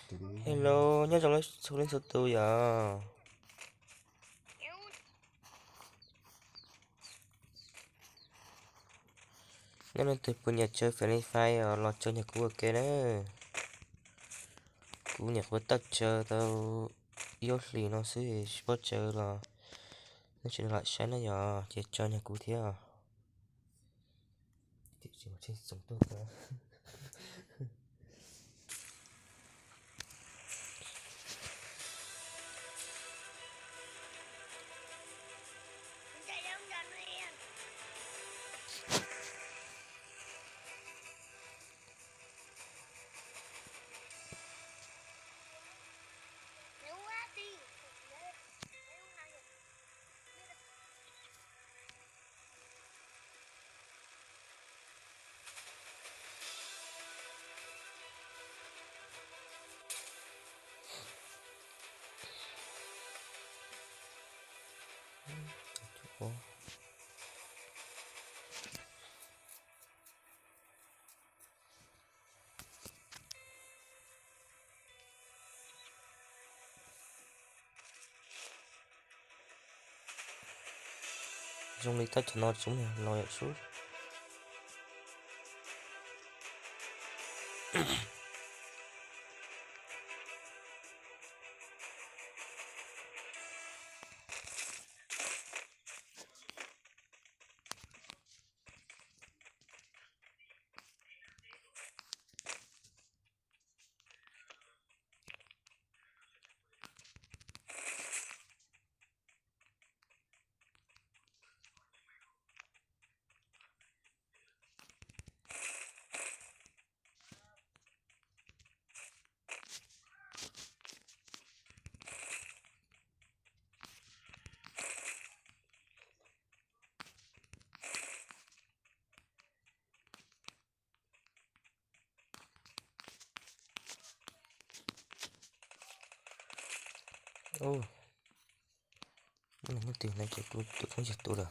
Hello, nyob zoo txhua leej txhua tus yom. Nyob leej twg puas nyiam tsaws Free Fire os los tsaws nyias kuv ua ke na. Kuv nyuam qhuav tawm tsaws tau ib ob hlis no xwb tsis paub tsaws los nej tsis lam saib na yom, ces tsaws nyias kuv thiab. Zoo li tab cov no tsis muaj los yam sub. Tus no ces kuv tus koob yig tu lawm.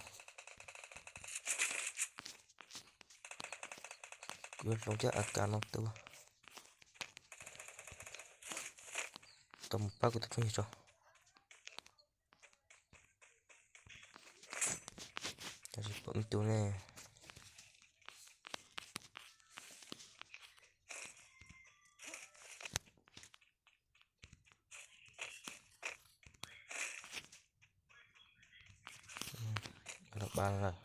Kuv yuav hloov cov A K no tu. Tau mus pab kuv tus koob yig tso. Tab sis pom ib tug ne. Los pab lawm.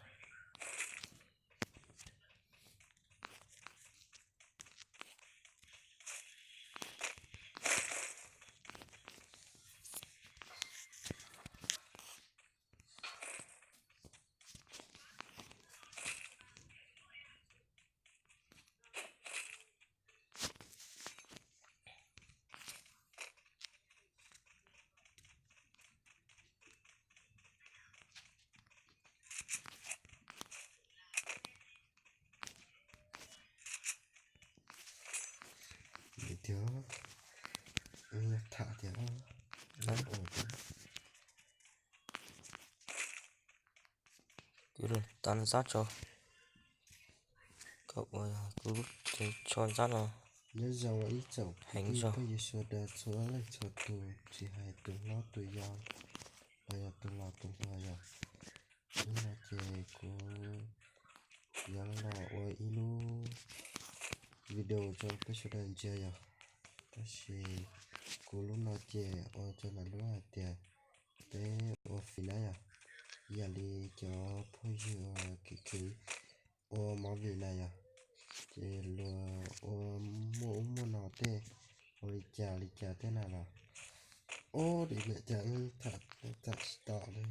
Tiag, tham tiag. Kuv los tas zab tso, kom ua kuv tso zab no. Nyob zoo ib tsoom heev zog phooj ywg sawv daws txhua leej txhua tus, tsis hais tus hlob tus yau los yog tus laus tus hluas yom. Hnub no ces kuv yuav los ua ib lub video rau peb sawv daws ntsia yom. Tab sis kuv lub no ces ua rau lawv lub hais tias peb ua fim na yom, ib yam li cov phooj ywg uas kev kev ua movie na yom, ces luag ua muaj ub muaj no tej, ua li cas li cas tej na los, ub, li lawm cas tham tsis tau li.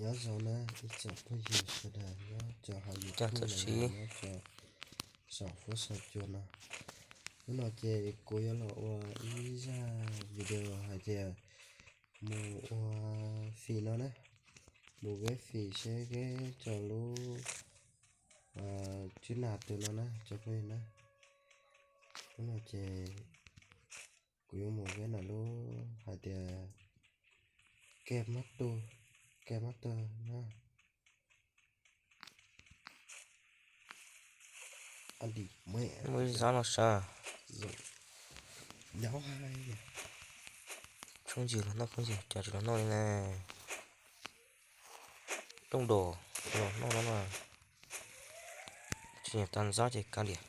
Nyob zoo na ib tsoom phooj ywg sawv daws nyob rau hauv YouTube los yog nyob rau saum fuab saum cua no. Hnub no ces kuv yuav los ua ib zaj video hais tias mus ua fim no na, mus veb fim seb veb rau lub tswb nag twg no na tsoom phooj ywg na. Hnub no ces kuv yuav mus veb ntawm lub hais tias Keg Mab Tug, Keg Mab Tug na. Muaj ib zaj no sav. Tsoom phooj ywg los noj phooj ywg cov tsis los noj li na. Dooj dos los noj no na. Tsis nyiam tag ntxob ces kav liam.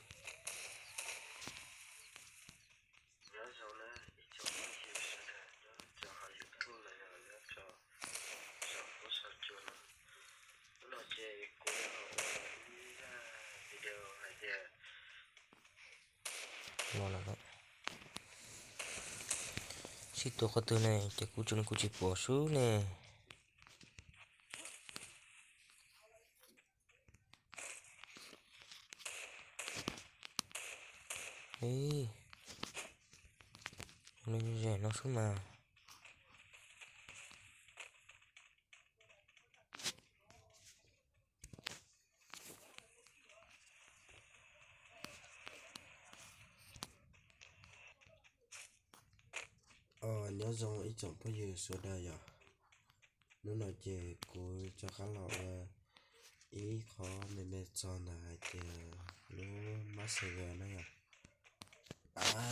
Sib tua qhov twg ne ces kuv tseem kuv tsis pom sub ne. Ib, nws ze no sub mas. Nyob zoo ib tsoom phooj ywg sawv daws yom. Hnub no ces kuv rov qab los ua ib qho me me txog ntawm hais tias lub Messenger no yom.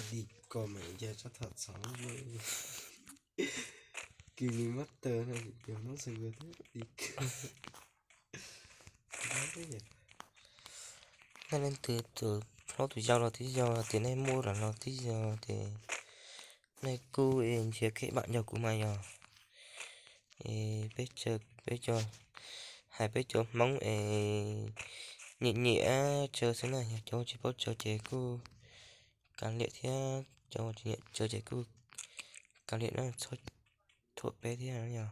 Di ko mas yog tsab tham txhov lub Kinimaster no yog Messenger thiab di ko. Nej leej twg tus hlob tus yau los twb yog tias nej muaj los los twb yog tias nej kuj nrhiav kev vam nco kuv mas yog peb, peb cov, hais peb cov Hmoob es nyiam nyiam tsawv xwb na, yog cov tsis paub tsawv ces kuj kav liam thiab, cov tsis nyiam tsawv ces kuj kav liam na, txhob thuam peb thiab yog.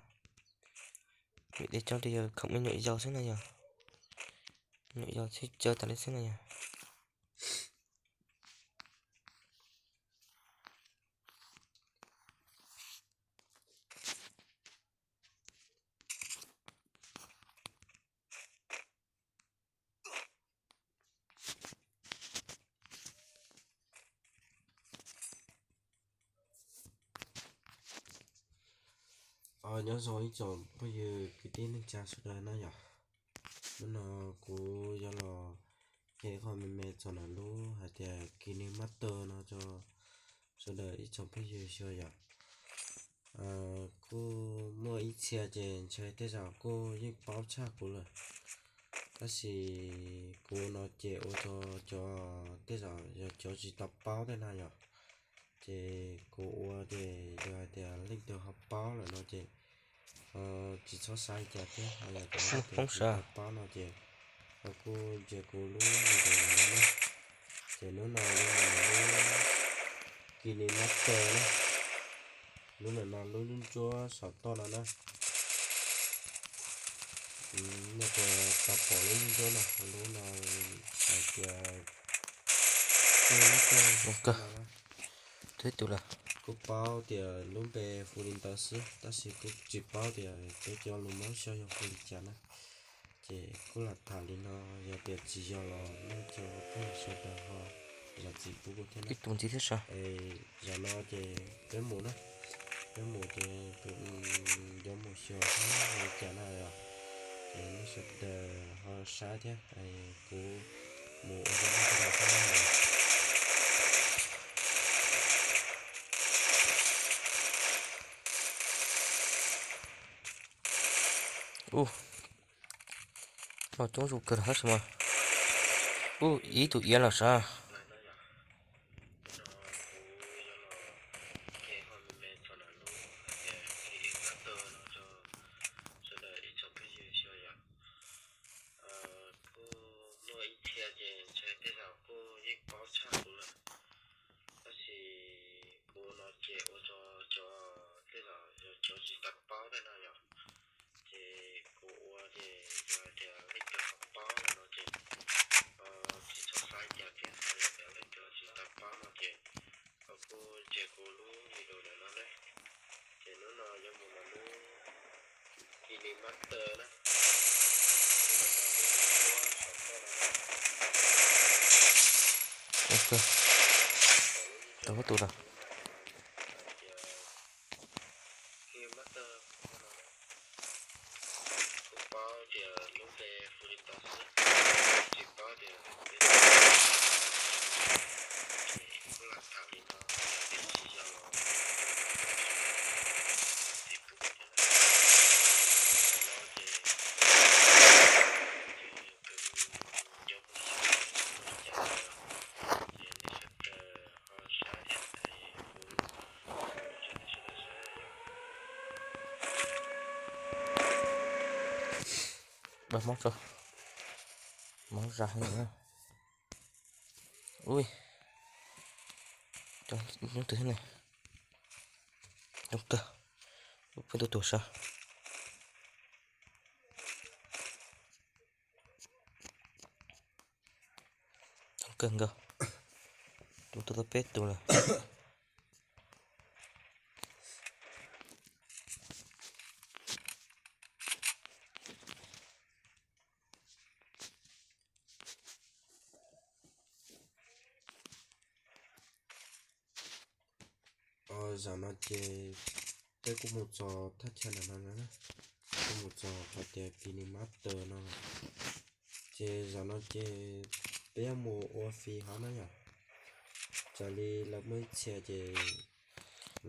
Vim tias cov li yog khoom me nyuam yaus xwb na yog, nyuam yaus thiaj tsawv tas li xwb na yog. Nyob zoo ib tsoom phooj ywg kwv tij neej tsa sawv daws na yom. Hnub no kuv yuav los qhia qhov me me txog ntawm lub hais tias Kinimaster no rau sawv daws ib tsoom phooj ywg xyuas yom. Kuj muaj ib txhia ces ntshai tej zaum kuj yeej paub tshaj kuv lawm, tab sis kuv no ces ua rau cov tej zaum yog cov tsis tau paub tej na yom. Ces kuv ua ces yog hais tias leej twg ho paub lawm no ces tsis txhob xav li cas thiab, ho yog cov leej twg tsis tau paub no ces ho kuj ntsia kuv lub video no na. Ces lub no yog lub Kinimaster na. Lub no, lub ntsuab saum toj no na. Nej puas tau pom lub ntsuab no? Lub no hais tias twb tus lawm. Kuj paub tias lub npe hu li ntawd xwb, tab sis kuj tsis paub tias peb cov lus Hmoob Xyooj yog hu li cas na. Ces kuj lam tham li no, yog tias tsis yog los nej cov phooj ywg sawv daws ho zam txim pub kuv thiab na. Ib tus ntxiv thiab sav. Zaum no ces peb mus na, peb mus ces peb yuav mus xyuas thiab ua li cas na yom. Ces nej sawv daws ho saib thiab, kuv mus ua zaj no thiab. Ub, no coob zuj kawg tab sis mas, ub, ib tug iav lawm sav. Kuj muaj ib txhia ces ntshai tej zaum kuj yeej paub tshaj kuv lawm, tab sis kuv no ces ua rau cov tej zaum yog cov tsis tau paub tej no yom. Ces kuv Ua kawg, tau huab tus lawm. Dab mob tso, mob zaj heev na. Ui, coob twg thiab ne? Coob kawg, pheej tuaj tuag sav. Coob kawg nkaus, tus tuaj tau peb tus lawm. Zaum no ces peb kuj mus txog thaj chaw ntawm no na, kuj mus txog qhov tias kis nws mab taws no lawm. Ces zaum no ces peb yuav mus ua fis hov na yom. Raws li lawv muaj ib txhia ces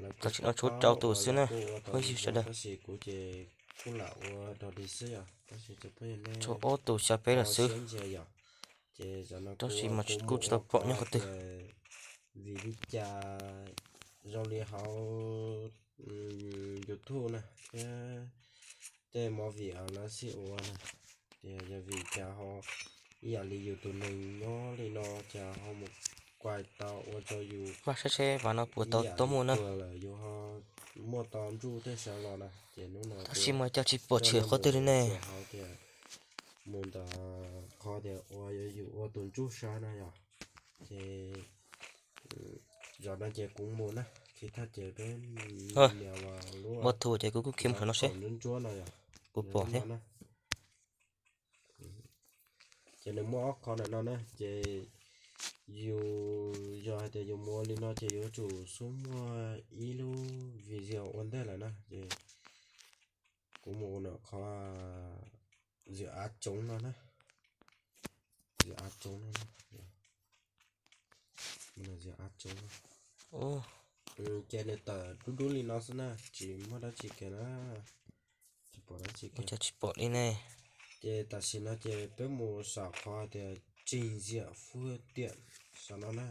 lawv kuj, tam sim no tshuav rau tus xwb na, phooj ywg sawv daws. Tab sis kuv ces kuj lam ua dog dig xwb yom, tab sis cov phooj ywg nej tshuav ob tus xyaw peb lawm xwb. Ntsia yom, ces zaum no tab sis mas kuj tsis tau pom nyob qhov twg. Vim li cas zoo li hauv YouTube na thiab tej movie lawv xij ua na, ces yog vim cas ho ib yam li yus tus neeg nyob li no cas ho mus kuaim tau ua rau yus, mas saib seb vam no puas tau tuaj muaj na. Yus ho muaj tau ntsuj tej sawv los na, ces hnub no tab sis mas cas tsis pom tshwm qhov twg li ne. Hauv tias mus ntawm qhov tias ua yus ua tus ntsuj sawv na yom, ces zaum no ces kuv mus na, khi thaj ces peb nias lub ua thu ces kuv kuj khi mus no seb ntsuab ntsuab no yom, puas pom thiab. Ces nws muaj ob qho ntawm no na, ces yus yog hais tias yus mus ua li no ces yuav tsum xub muaj ib lub video ua ntej lawm na, ces kuv mus ua ntawm qhov zwm av tsoov no na, zwm av tsoov no, zwm av tsoov no. Ces nws tawm dub dub li no xwb na, tsis muaj dab tsi kiag na, tsis pom dab tsi kiag, tsis pom li ne. Ces tam sim no ces peb mus saum qhov tias trình duyệt phương tiện saum no na,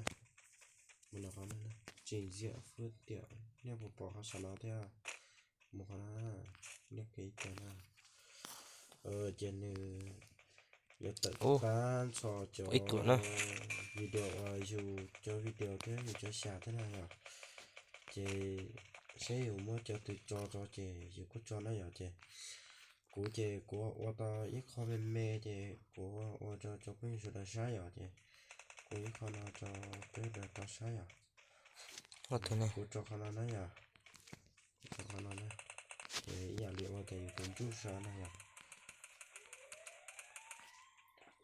trình duyệt phương tiện, nej puas pom qhov saum no thiab? Mus qhov no, nej kiv ib tag na. Ces nws yuav tawm tag nrho cov video uas yus cov video thiab yus cov xya thiab na yom. Ces seb yus muab cov twg tso rau ces yus kuj tso na yom. Ces kuv ces kuv ua tau ib qho me me ces kuv ua rau cov phooj ywg sawv daws saib yom. Ces kuv ib qho no rau peb sawv daws tau saib yom. Kuv tso qhov no na yom. Tso qhov no na. Ces ib yam li ua tias yus tus ntsuj sa na yom.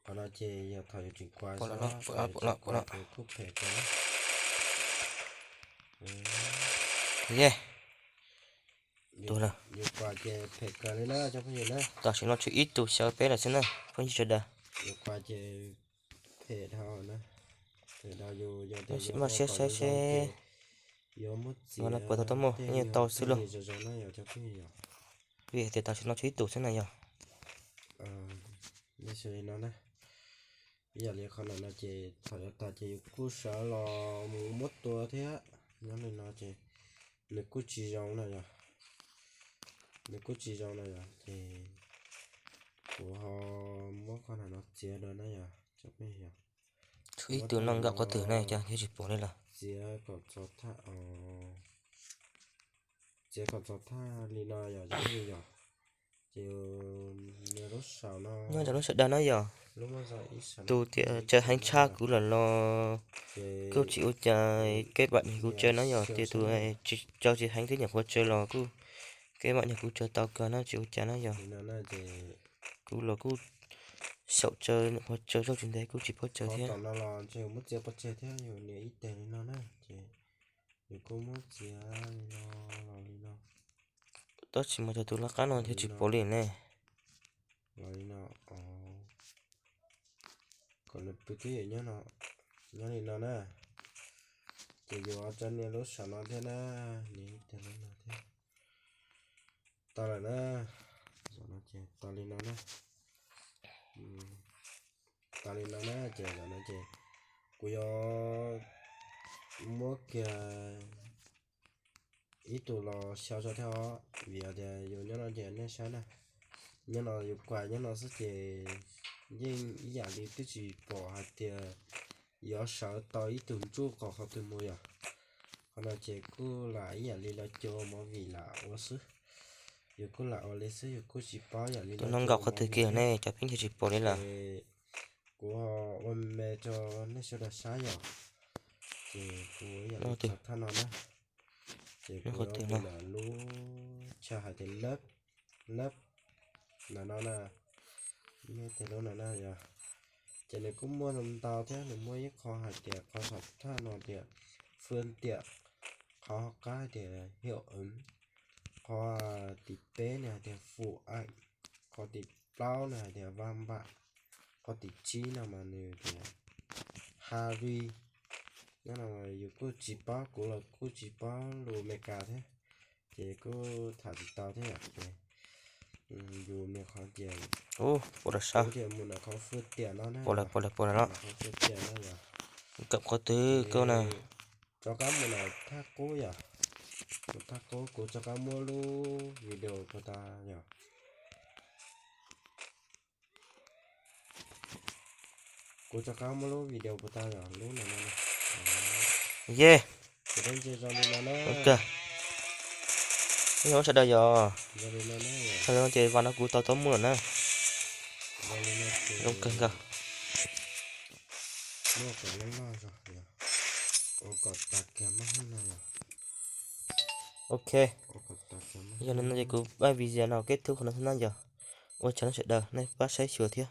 Qhov no ces yog thaum yus tseem kuav xwb, thaum yus tseem kuav ces kuj phem kawg na. Yus kuav ces phem kawg li na cov phooj ywg na. Tam sim no tshuav ib tug xyaw peb lawm xwb na phooj ywg sawv daws. Yus kuav ces phem dhau na, phem dhau yus yog tias yus ua kom zoo ces yuav muab txiav tej yus tau xwb lauj. Vim hais tias tam sim no tshuav ib tug xwb na yog. Li no na, ib yam li qhov ntawm no ces thaum yuav tas ces yus kuj sawv los mus muab tua thiab. Nyob li no ces nws kuj tsis zoo na yom. Nws kuj tsis zoo na yom, ces kuv ho muab qhov ntawm no txiav rau na yom. Tshuav ib tug no nkag qhov twg ne cas thiaj tsis pom li lawm. Txiav kom txog thaj, txiav kom txog thaj li no yom, yog li yom. Ces nws lub saum no nyob rau lub sawv daws na yom. Tus tias tsaws heev tshaj kuv lawm los kuj tsis ua cas, kev pam kuv tsaws na yom, tias tus tsaws tsis heev thiab nyuam qhuav tsaws los kuj Kev mam nyog kuv tsaws tau kawg na, tsis ua cas na yog. Kuv los kuj xyaum tsaws, qhuav tsaws zog tsis ntev kuj tsis paub tsaws thiab. Tom no los ntshe yus muab txiav pov tseg thiab, yus nias ib teg li no na, ces yus kuj muab txiav li no los li no. Tab sis mas cov tus laj qab no thiaj tsis pom li ne. Los li no, kom nws pw twb ywm nyob li no na. Ces yus tso nias lub saum no thiab na, nias ib teg lub no thiab. Tau lawm na, tau li no na. Tau li no na ces zaum no ces kuv yuav muab kiag ib tug los xyaw tso thiab os, vim hais tias yus nyob no ces nej saib na, nyob no yus kuam nyob no xwb ces yeej ib yam li twb tsis pom hais tias yuav sawv tau ib tug ntsuj qos qhov twg mus yom. Qhov no ces kuj lam ib yam li los cuag movie lam ua xwb, yus kuj lam ua li xwb, yus kuj tsis paub yam li. Tus no nkaum qhov twg kiag ne, cov phooj ywg tsis pom li lawm. Kuv ua me rau nej sawv daws saib yom. Ces kuv ib yam li tso thaj no na, ces kuv yuav tus lub chaw hais tias lab, lab ntawm no na, ib teg lub no na yog. Ces nws kuj muaj ntau thiab, nws muaj ib qho hais tias qhov saum thaj no tias phương tiện, qhov qab tias hiệu ứng, qhov tim peb nws hais tias phụ ảnh, qhov tim plaub nws hais tias văn bản, qhov tim tsib no mas nws tias Harry. Nyob no yus kuj tsis paub, kuv los kuj tsis paub lus Amelikas thiab, ces kuj tham tsis tau thiab yom. Ces yus nias qhov tias, ua rau sab, tias mus nram qhov phương tiện no, pom lawm, pom lawm, pom lawm no. Qhov phương tiện no yom. Kawm qhov twg koj na? Rov qab mus nram thaj qub yom. Mus thaj qub, kuv rov qab muab lub video puas tau yom. Kuv rov qab muab lub video puas tau yom, lub no no. Ye, zoo kawg. Nyob sawv daws yom, txog li no ces vas no kuv tau tau muaj lawm na. Zoo kawg nkaus. Ok, yog li no ces kuv video no kết thúc qhov no xwb na yog. Ua tsaug nej sawv daws, nej pab saib xyuas thiab.